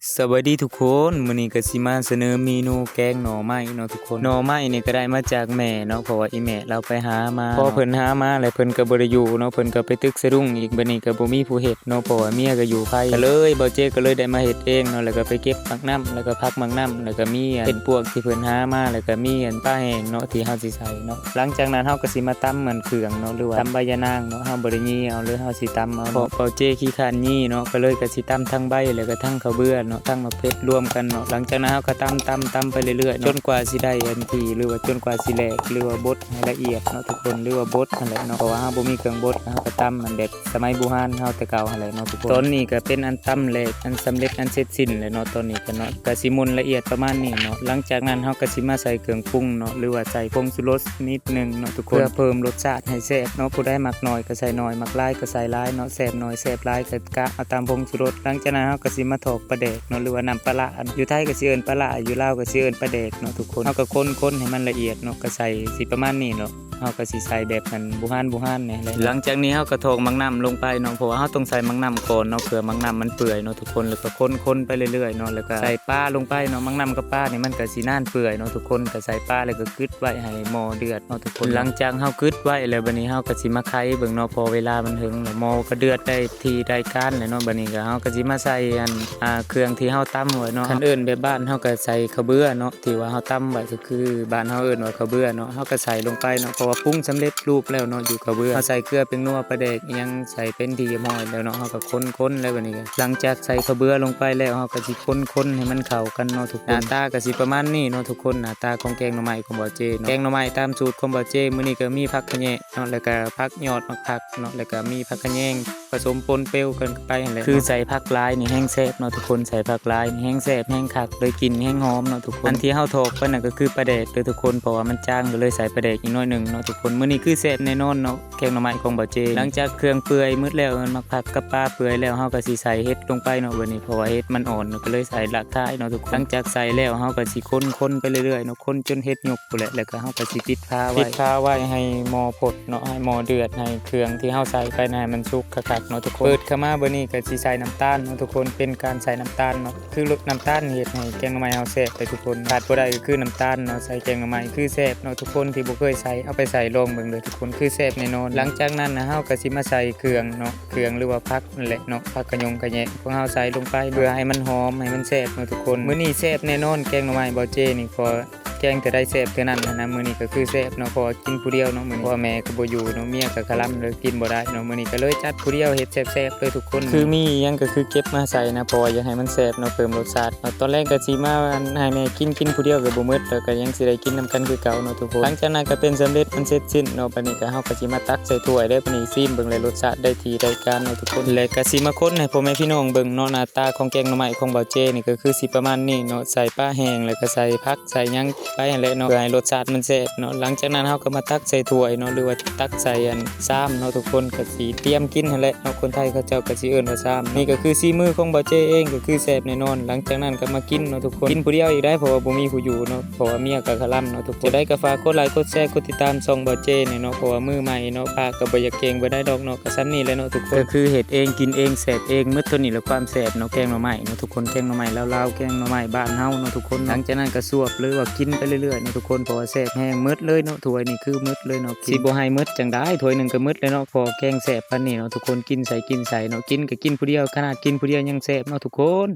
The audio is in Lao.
ສະບາຍດີທຸກຄົນ, ມື້ນີ້ກໍຊິມາສະເໜີເມນູແກງໜໍ່ໄມ້ເນາະທຸກຄົນ. ໜໍ່ໄມ້ນີ້ກໍໄດ້ມາຈາກແມ່ເນາະ, ເພາະວ່າອີ່ແມ່ລາວໄປຫາມາ. ພໍເພິ່ນຫາມາແລ້ວເພິ່ນກໍບໍ່ໄດ້ຢູ່ເນາະ, ເພິ່ນກໍໄປຕຶກສະດຸ້ງອີກ, ບັດນີ້ກໍບໍ່ມີຜູ້ເຮັດເນາະ ເພາະວ່າເມຍກໍຢູ່ໄພ. ກໍເລີຍ ບ່າວເຈກໍເລີຍໄດ້ມາເຮັດເອງເນາະ, ແລ້ວກໍໄປເກັບໝາກນ້ຳ ແລ້ວກໍຜັກໝາກນ້ຳ ແລ້ວກໍມີອັນເຫັດປວກທີ່ເພິ່ນຫາມາ, ແລ້ວກໍມີອັນປາແຫ້ງເນາະ ທີ່ເຮົາຊິໃສ່ເນາະ. ຫຼັງຈາກນັ້ນເຮົາກໍຊິມາຕຳອັນເຄື່ອງເນາະ ຫຼືວ່າຕຳໃບຢານາງເນາະ, ເຮົາບໍ່ໄດ້ຢີ່ເອົາ ຫຼືເຮົາຊິຕຳເອົາເນາະ. ເພາະບ່າວເຈຂີ້ຄ້ານຢີ່ເນາະ ກໍເລີຍກໍຊິຕຳທັງໃບ ແລ້ວກໍທັງເຂົ້າເບືອເນາະ, ທັງໝາກເຜັດລວມກັນເນາະ. ຫຼັງຈາກນັ້ນເຮົາກໍຕຳ ຕຳ ຕຳໄປເລື້ອຍໆ ຈົນກວ່າຊິໄດ້ອັນທີ່ ຫຼືວ່າຈົນກວ່າຊິແຫຼກ ຫຼືວ່າບົດໃຫ້ລະອຽດເນາະທຸກຄົນ ຫຼືວ່າບົດຫັ້ນແຫຼະເນາະ. ເພາະວ່າເຮົາບໍ່ມີເຄື່ອງບົດ ເຮົາກໍຕຳອັນແບບ ສະໄໝບູຮານເຮົາແຕ່ເກົ່າຫັ້ນແຫຼະເນາະທຸກຄົນ. ຕອນນີ້ກໍເປັນອັນຕຳແຫຼກ ອັນສຳເລັດ ອັນເສັດສິ້ນແລ້ວເນາະ. ຕອນນີ້ກໍເນາະ ກໍຊິໝຸ່ນລະອຽດປະມານນີ້ເນາະ. ຫຼັງຈາກນັ້ນເຮົາກໍຊິມາໃສ່ເຄື່ອງປຸງເນາະ ຫຼືວ່າໃສ່ຜົງຊູລົດນິດໜຶ່ງເນາະທຸກຄົນ ເພື່ອເພີ່ມລົດຊາດໃຫ້ແຊບເນາະ. ຜູ້ໃດມັກໜ້ອຍກໍໃສ່ໜ້ອຍ ມັກຫຼາຍກໍໃສ່ຫຼາຍເນາະ, ແຊບໜ້ອຍແຊບຫຼາຍກໍກະເອົາຕາມຜົງຊູລົດ. ຫຼັງຈາກນັ້ນເຮົາກໍຊິມາຖອກປາແດກເນາະ ຫຼືວ່ານ້ຳປາຫຼ້າ. ຢູ່ໄທກໍຊິເອີ້ນປາຫຼ້າ ຢູ່ລາວກໍຊິເອີ້ນປາແດກເນາະທຸກຄົນ. ເຮົາກໍຄົນໆໃຫ້ມັນລະອຽດເນາະ, ກໍໃສ່ຊິປະມານນີ້ເນາະ. ເຮົາກໍຊິໃສ່ແບບອັນບູຮານ ບູຮານແດ່ແຫຼະ. ຫຼັງຈາກນີ້ເຮົາກໍຖອກໝາກນ້ຳລົງໄປເນາະ, ເພາະວ່າເຮົາຕ້ອງໃສ່ໝາກນ້ຳກ່ອນເນາະ ເພື່ອໝາກນ້ຳມັນເປື່ອຍເນາະທຸກຄົນ. ແລ້ວກໍຄົນໆໄປເລື້ອຍໆເນາະ, ແລ້ວກໍໃສ່ປາລົງໄປເນາະ. ໝາກນ້ຳກັບປານີ້ມັນກໍຊິນານເປື່ອຍເນາະທຸກຄົນ, ກໍໃສ່ປາແລ້ວກໍກຶດໄວ້ໃຫ້ໝໍ້ເດືອດເນາະທຸກຄົນ. ຫຼັງຈາກເຮົາກຶດໄວ້ແລ້ວ ບັດນີ້ເຮົາກໍຊິມາໄຂເບິ່ງເນາະ, ເພາະເວລາມັນເຖິງແລ້ວ ໝໍ້ກໍເດືອດໄດ້ທີ່ໄດ້ການແລ້ວເນາະ. ບັດນີ້ກໍເຮົາກໍຊິມາໃສ່ອັນ ອ່າ ເຄື່ອງທີ່ເຮົາຕຳໄວ້ເນາະ. ຄັນເອີ້ນແບບບ້ານເຮົາກໍໃສ່ເຂົ້າເບືອເນາະ, ທີ່ວ່າເຮົາຕຳໄວ້ກໍ ຄືບ້ານເຮົາເອີ້ນວ່າເຂົ້າເບືອເນາະ, ເຮົາກໍໃສ່ລົງໄປເນາະ ເພາະວ່າປຸງສຳເລັດຮູບແລ້ວເນາະ ຢູ່ເຂົ້າເບືອ. ເຮົາໃສ່ເກືອ ແປ້ງນົວ ປາແດກ ອີ່ຫຍັງໃສ່ເປັນທີ່ຮຽບຮ້ອຍແລ້ວເນາະ, ເຮົາກໍຄົນໆແລ້ວ. ບັດນີ້ກໍຫຼັງຈາກໃສ່ເຂົ້າເບືອລົງໄປແລ້ວ ເຮົາກໍຊິຄົນໆໃຫ້ມັນເຂົ້າກັນເນາະທຸກຄົນ. ໜ້າຕາກໍຊິປະມານນີ້ເນາະທຸກຄົນ, ໜ້າຕາຂອງແກງໜໍ່ໄມ້ຂອງບ່າວເຈເນາະ. ແກງໜໍ່ໄມ້ຕາມສູດຂອງບ່າວເຈ ມື້ນີ້ກໍມີຜັກຂະແຍງເນາະ ແລ້ວກໍຜັກຍອດໝາກຜັກເນາະ ແລ້ວກໍມີຜັກຂະແຍງ ປະສົມປົນເປີກັນໄປຫັ້ນແຫຼະ. ຄືໃສ່ຜັກຫຼາຍນີ້ແຮ່ງແຊບເນາະທຸກຄົນ, ໃສ່ຜັກຫຼາຍນີ້ແຮ່ງແຊບແຮ່ງຄັກເລີຍ, ກິ່ນແຮ່ງຫອມເນາະທຸກຄົນ. ອັນທີ່ເຮົາຖອກໄປນັ້ນກໍຄືປາແດກເດີທຸກຄົນ, ເພາະວ່າມັນຈາງ ກໍເລີຍໃສ່ປາແດກອີກໜ້ອຍໜຶ່ງເນາະທຸກຄົນ. ມື້ນີ້ຄືແຊບແນ່ນອນເນາະ ແກງໜໍ່ໄມ້ຂອງບ່າວເຈ. ຫຼັງຈາກເຄື່ອງເປື່ອຍໝົດແລ້ວ, ໝາກຜັກກັບປາເປື່ອຍແລ້ວ, ເຮົາກໍຊິໃສ່ເຫັດລົງໄປເນາະ ບັດນີ້, ເພາະວ່າເຫັດມັນອ່ອນ ກໍເລີຍໃສ່ລາກທ້າຍເນາະທຸກຄົນ. ຫຼັງຈາກໃສ່ແລ້ວ ເຮົາກໍຊິຄົນໆໄປເລື້ອຍໆເນາະ, ຄົນຈົນເຫັດຫຍົກພຸ້ນແຫຼະ, ແລ້ວກໍເຮົາກໍຊິປິດຝາໄວ້ ປິດຝາໄວ້ໃຫ້ໝໍ້ພົດ ເນາະ, ໃຫ້ໝໍ້ເດືອດ, ໃຫ້ເຄື່ອງທີ່ເຮົາໃສ່ໄປນະ ໃຫ້ມັນສຸກຄັກໆເນາະທຸກຄົນ. ເປີດເຂົ້າມາບາດນີ້ກໍຊິໃສ່ນ້ຳຕານເນາະທຸກຄົນ, ເປັນການໃສ່ນ້ຳຕານເນາະ, ຄືລົດນ້ຳຕານເຮັດໃຫ້ແກງໜໍ່ໄມ້ເຮົາແຊບເດ້ທຸກຄົນ. ຂາດບໍ່ໄດ້ກໍຄືນ້ຳຕານເນາະ, ໃສ່ແກງໜໍ່ໄມ້ຄືແຊບເນາະທຸກຄົນ, ທີ່ບໍ່ເຄີຍໃສ່ເອົາໄປໃສ່ລອງເບິ່ງເດີທຸກຄົນ, ຄືແຊບແນ່ນອນ. ຫຼັງຈາກນັ້ນນະ ເຮົາກໍຊິມາໃສ່ເຄື່ອງເນາະ, ເຄື່ອງ ຫຼືວ່າຜັກນັ້ນແຫຼະເນາະ, ຜັກຂະຍົງຂະແຍງ ພວກເຮົາໃສ່ລົງໄປ ເພື່ອໃຫ້ມັນຫອມ ໃຫ້ມັນແຊບເນາະທຸກຄົນ. ມື້ນີ້ແຊບແນ່ນອນ ແກງໜໍ່ໄມ້ບ່າວເຈນີ້ ເພາະ ແກງເທື່ອໃດແຊບເທື່ອນັ້ນຫັ້ນນະ, ມື້ນີ້ກໍຄືແຊບເນາະ, ເພາະວ່າກິນຜູ້ດຽວເນາະມື້ນີ້, ເພາະວ່າແມ່ກໍບໍ່ຢູ່ເນາະ, ເມຍກໍຄະລຳເລີຍ ກິນບໍ່ໄດ້ເນາະ, ມື້ນີ້ກໍເລີຍຈັດຜູ້ດຽວເຮັດແຊບໆເລີຍທຸກຄົນ. ຄືມີອີ່ຫຍັງກໍຄືເກັບມາໃສ່ນະ, ເພາະວ່າຢາກໃຫ້ມັນແຊບເນາະ, ເພີ່ມລົດຊາດເນາະ. ຕອນແລງກໍຊິມາໃຫ້ແມ່ກິນ, ກິນຜູ້ດຽວກໍບໍ່ໝົດ, ແລ້ວກໍຍັງຊິໄດ້ກິນນຳກັນຄືເກົ່າເນາະທຸກຄົນ. ຫຼັງຈາກນັ້ນກໍເປັນສຳເລັດອັນເສັດສິ້ນເນາະ, ບັດນີ້ກໍເຮົາກໍຊິມາຕັກໃສ່ຖ້ວຍເດີ, ບັດນີ້ຊີມເບິ່ງແລ້ວລົດຊາດໄດ້ທີ່ໄດ້ການເນາະທຸກຄົນ, ແລ້ວກໍຊິມາຄົນໃຫ້ພໍ່ແມ່ພີ່ນ້ອງເບິ່ງເນາະ. ໜ້າຕາຂອງແກງໜໍ່ໄມ້ຂອງບ່າວເຈນີ້ກໍຄືຊິປະມານນີ້ເນາະ, ໃສ່ປາແຫ້ງ ແລ້ວກໍໃສ່ຜັກ ໃສ່ຫຍັງໄປຫັ້ນແຫຼະເນາະ, ເພື່ອໃຫ້ລົດຊາດມັນແຊບເນາະ. ຫຼັງຈາກນັ້ນເຮົາກໍມາຕັກໃສ່ຖ້ວຍເນາະ ຫຼືວ່າຕັກໃສ່ອັນຊາມເນາະທຸກຄົນ, ກໍຊິຕຽມກິນຫັ້ນແຫຼະເນາະ, ຄົນໄທເຂົາເຈົ້າກໍຊິເອີ້ນວ່າຊາມ. ນີ້ກໍຄືສີມືຂອງບ່າວເຈເອງ, ກໍຄືແຊບແນ່ນອນ. ຫຼັງຈາກນັ້ນກໍມາກິນເນາະທຸກຄົນ, ກິນຜູ້ດຽວອີກໄດ໋ ເພາະວ່າບໍ່ມີຜູ້ຢູ່ເນາະ, ເພາະວ່າເມຍກໍຄະລຳເນາະທຸກຄົນ. ຈະໄດ້ກໍຝາກກົດໄລກົດແຊ ກົດຕິດຕາມຊ່ອງບ່າວເຈແດ່ເນາະ, ເພາະວ່າມືໃໝ່ເນາະ, ພະກໍບໍ່ຢາກເກັ່ງປານໃດດອກເນາະ. ກໍສ່ຳນີ້ແຫຼະເນາະທຸກຄົນ, ກໍຄືເຮັດເອງ ກິນເອງ ແຊບເອງ ໝົດເທົ່ານີ້ແຫຼະຄວາມແຊບເນາະ, ແກງໜໍ່ໄມ້ເນາະທຸກຄົນ, ແກງໜໍ່ໄມ້ລາວໆ ແກງໜໍ່ໄມ້ບ້ານເຮົາເນາະທຸກຄົນ. ຫຼັງຈາກນັ້ນກໍສວບ ຫຼືວ່າກິນໄປເລື້ອຍໆເນາະທຸກຄົນ, ເພາະວ່າແຊບແຮງ. ໝົດເລີຍເນາະ, ຖ້ວຍນີ້ຄືໝົດເລີຍເນາະ, ກິນ ຊິບໍ່ໃຫ້ໝົດຈັ່ງໃດ, ຖ້ວຍໜຶ່ງກໍໝົດແລ້ວເນາະ, ເພາະວ່າແກງແຊບປານນີ້ເນາະທຸກຄົນ, ກິນໃສ່ກິນໃສ່ເນາະ, ກິນກໍກິນຜູ້ດຽວ, ຂະໜາດກິນຜູ້ດຽວຍັງແຊບເນາະທຸກຄົນ.